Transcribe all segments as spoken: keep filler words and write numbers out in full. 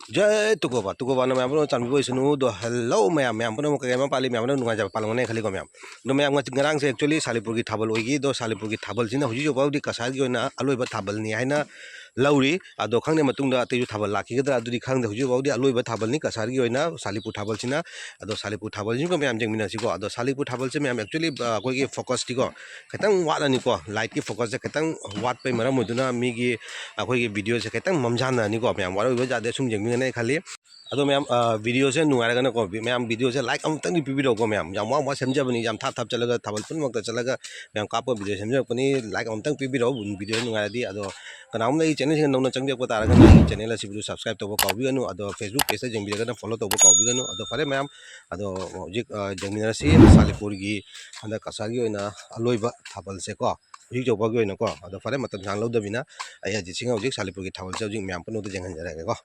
ꯖꯩ ꯇꯨꯀꯣꯕ, ꯇꯨꯀꯣꯕꯅ ꯃꯌꯥꯝ ꯄꯨꯝꯅꯃꯛ ꯆꯥꯟꯕꯤꯕ ꯑꯣꯏꯁꯅꯨ꯫ ꯑꯗꯣ hello ꯃꯌꯥꯝ, ꯃꯌꯥꯝ ꯄꯨꯝꯅꯃꯛ ꯀꯩ ꯀꯩ ꯑꯃ ꯄꯥꯜꯂꯤ, ꯃꯌꯥꯝꯅ ꯅꯨꯡꯉꯥꯏꯖꯕ ꯄꯥꯜꯂꯝꯒꯅꯤ ꯈꯜꯂꯤꯀꯣ ꯃꯌꯥꯝ꯫ ꯑꯗꯣ ꯃꯌꯥꯝ, ꯉꯁꯤ, ꯉꯔꯥꯡꯁꯦ actually ꯁꯥꯂꯤꯄꯨꯔꯒꯤ ꯊꯥꯕꯜ ꯑꯣꯏꯈꯤ꯫ ꯑꯗꯣ ꯁꯥꯂꯤꯄꯨꯔꯒꯤ ꯊꯥꯕꯜꯁꯤꯅ ꯍꯧꯖꯤꯛ ꯍꯧꯖꯤꯛ ꯐꯥꯎꯗꯤ ꯀꯁꯥꯔꯒꯤ ꯑꯣꯏꯅ ꯑꯂꯣꯏꯕ ꯊꯥꯕꯜꯅꯤ ꯍꯥꯏꯅ ꯂꯧꯔꯤ꯫ ꯑꯗꯣ ꯈꯪꯗꯦ ꯃꯇꯨꯡꯗ ꯑꯇꯩꯁꯨ ꯊꯥꯕꯜ ꯂꯥꯛꯈꯤꯒꯗ꯭ꯔꯥ, ꯑꯗꯨꯗꯤ ꯈꯪꯗꯦ꯫ ꯍꯧꯖꯤꯛ ꯐꯥꯎꯗꯤ ꯑꯂꯣꯏꯕ ꯊꯥꯕꯜꯅꯤ ꯀꯁꯥꯔꯒꯤ ꯑꯣꯏꯅ ꯁꯥꯂꯤꯄꯨꯔ ꯊꯥꯕꯜꯁꯤꯅ꯫ ꯑꯗꯣ ꯁꯥꯂꯤꯄꯨꯔ ꯊꯥꯕꯜꯁꯤꯒ ꯃꯌꯥꯝ ꯌꯦꯡꯃꯤꯟꯅꯁꯤꯀꯣ꯫ ꯑꯗꯣ ꯁꯥꯂꯤꯄꯨꯔ ꯊꯥꯕꯜꯁꯦ ꯃꯌꯥꯝ actually, ꯑ, ꯑꯩꯈꯣꯏꯒꯤ focusꯇꯤꯀꯣ ꯈꯤꯇꯪ ꯋꯥꯠꯂꯅꯤꯀꯣ, lightꯀꯤ focusꯁꯦ ꯈꯤꯇꯪ ꯋꯥꯠꯄꯩ ꯃꯔꯝ ꯑꯣꯏꯗꯨꯅ ꯃꯤꯒꯤ ꯑꯩꯈꯣꯏꯒꯤ videoꯁꯦ ꯈꯤꯇꯪ ꯃꯝꯖꯥꯟꯅꯔꯅꯤꯀꯣ꯫ ꯃꯌꯥꯝ ꯋꯥꯔꯧꯕꯤꯕ ꯌꯥꯗꯦ, ꯁꯨꯝ ꯌꯦꯡꯕꯤꯒꯅꯤ ꯈꯜꯂꯤ꯫ ꯑꯗꯣ ꯃꯌꯥꯝ, ꯑ, videoꯁꯦ ꯅꯨꯡꯉꯥꯏꯔꯒꯅꯀꯣ, ꯃꯌꯥꯝ videoꯁꯦ like ꯑꯃꯨꯛꯇꯪꯗꯤ ꯄꯤꯕꯤꯔꯛꯎꯀꯣ ꯃꯌꯥꯝ꯫ ꯌꯥꯝ ꯋꯥ ꯋꯥ ꯁꯦꯝꯖꯕꯅꯤ, ꯌꯥꯝ ꯊꯥꯞ ꯊꯥꯞ ꯆꯠꯂꯒ ꯊꯥꯕꯜ ꯄꯨꯝꯅꯃꯛꯇ ꯆꯠꯂꯒ ꯃꯌꯥꯝ ꯀꯥꯞꯄ video ꯁꯦꯝꯖꯔꯛꯄꯅꯤ꯫ Like ꯑꯃꯨꯛꯇꯪ ꯄꯤꯕꯤꯔꯛꯎ video ꯅꯨꯡꯉꯥꯏꯔꯗꯤ꯫ ꯑꯗꯣ ꯀꯅꯥꯒꯨꯝꯕ ꯑꯩꯒꯤ channelꯁꯤꯗ ꯅꯧꯅ ꯆꯪꯕꯤꯔꯛꯄ ꯇꯥꯔꯒꯅ ꯑꯩꯒꯤ channel ꯑꯁꯤꯕꯨ subscribe ꯇꯧꯕ ꯀꯥꯎꯕꯤꯒꯅꯨ꯫ ꯑꯗꯣ Facebook pageꯇ ꯌꯦꯡꯕꯤꯔꯒꯅ follow ꯇꯧꯕ ꯀꯥꯎꯕꯤꯒꯅꯨ꯫ ꯑꯗꯣ ꯐꯔꯦ ꯃꯌꯥꯝ, ꯑꯗꯣ ꯍꯧꯖꯤꯛ, ꯑ, ꯌꯦꯡꯃꯤꯟꯅꯔꯁꯤ ꯁꯥꯂꯤꯄꯨꯔꯒꯤ ꯍꯟꯗꯛ ꯀꯁꯥꯔꯒꯤ ꯑꯣꯏꯅ ꯑꯂꯣꯏꯕ ꯊꯥꯕꯜꯁꯦꯀꯣ, ꯍꯧꯖꯤꯛ ꯌꯧꯕꯒꯤ ꯑꯣꯏꯅꯀꯣ꯫ ꯑꯗꯣ ꯐꯔꯦ, ꯃꯇꯝ ꯁꯥꯡ ꯂꯧꯗꯕꯤꯅ ꯑꯩ ꯍꯧꯖꯤꯛꯁꯤꯡ ꯍꯧꯖꯤꯛ ꯁꯥꯂꯤꯄꯨꯔꯒꯤ ꯊꯥꯕꯜꯁꯦ ꯍꯧꯖꯤꯛ ꯃꯌꯥꯝ ꯄꯨꯝꯅꯃꯛꯇ ꯌꯦꯡꯍꯟꯖꯔꯛꯑꯒꯦꯀꯣ꯫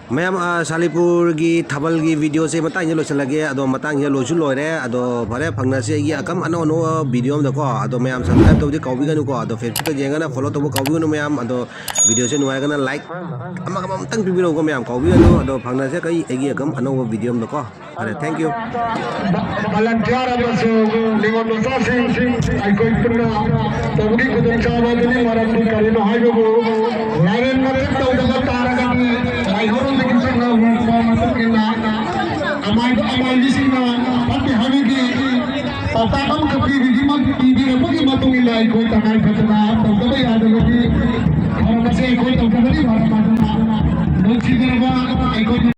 ꯃꯌꯥꯝ, ꯑ, ꯁꯥꯂꯤꯄꯨꯔꯒꯤ ꯊꯥꯕꯜꯒꯤ videoꯁꯦ ꯃꯇꯥꯡꯁꯤꯗ ꯂꯣꯏꯁꯤꯜꯂꯒꯦ꯫ ꯑꯗꯣ ꯃꯇꯥꯡꯁꯤꯗ ꯂꯣꯏꯁꯨ ꯂꯣꯏꯔꯦ꯫ ꯑꯗꯣ ꯐꯔꯦ, ꯐꯪꯅꯁꯤ ꯑꯩꯒꯤ ꯑꯀꯝ ꯑꯅꯧ ꯑꯅꯧꯕ video ꯑꯃꯗꯀꯣ꯫ ꯑꯗꯣ ꯃꯌꯥꯝ subscribe ꯇꯧꯕꯗꯤ ꯀꯥꯎꯕꯤꯒꯅꯨꯀꯣ꯫ ꯑꯗꯣ Facebookꯇ ꯌꯦꯡꯉꯒꯅ follow ꯇꯧꯕ ꯀꯥꯎꯕꯤꯒꯅꯨ ꯃꯌꯥꯝ꯫ ꯑꯗꯣ videoꯁꯦ ꯅꯨꯡꯉꯥꯏꯔꯒꯅ like ꯑꯃꯒ ꯑꯃꯇꯪ ꯄꯤꯕꯤꯔꯛꯎꯀꯣ ꯃꯌꯥꯝ, ꯀꯥꯎꯕꯤꯒꯅꯨ꯫ ꯑꯗꯣ ꯐꯪꯅꯁꯦ ꯑꯩ, ꯑꯩꯒꯤ ꯑꯀꯝ ꯑꯅꯧꯕ video ꯑꯃꯗꯀꯣ꯫ ꯐꯔꯦ, thank you꯫ Volunteer ꯑꯃꯁꯨꯡ ꯅꯤꯉꯣꯜ ꯃꯆꯥꯁꯤꯡ ꯑꯩꯈꯣꯏ ꯄꯨꯟꯅ ꯇꯧꯕꯒꯤ ꯈꯨꯗꯣꯡꯆꯥꯕ ꯑꯗꯨꯅꯤ꯫ ꯃꯔꯝꯗꯤ ꯀꯔꯤꯅꯣ ꯍꯥꯏꯕꯕꯨ, ꯂꯥꯏꯔꯦꯝ ꯃꯊꯛ ꯇꯧꯗꯕ ꯇꯥꯔꯒꯗꯤ ꯃꯩꯍꯧꯔꯣꯟꯗꯒꯤ ꯆꯠꯅꯕ ꯃꯇꯨꯡ ꯏꯟꯅ ꯑꯃꯥꯏꯕ ꯑꯃꯥꯏꯕꯤꯁꯤꯡꯅ ꯐꯠꯇꯦ ꯍꯥꯏꯕꯒꯤ ꯄꯥꯎꯇꯥꯛ ꯑꯃꯈꯛ ꯄꯤꯕꯤꯒꯤ-, ꯄꯤꯕꯤꯔꯛꯄꯒꯤ ꯃꯇꯨꯡ ꯏꯟꯅ ꯑꯩꯈꯣꯏ ꯇꯉꯥꯏ ꯐꯗꯅ ꯇꯧꯗꯕ ꯌꯥꯗꯕꯒꯤ ꯊꯧꯔꯝ ꯑꯁꯤ ꯑꯩꯈꯣꯏ ꯇꯧꯖꯕꯅꯤ꯫ ꯃꯔꯝ ꯑꯗꯨꯅ ꯅꯨꯡꯁꯤꯖꯔꯕ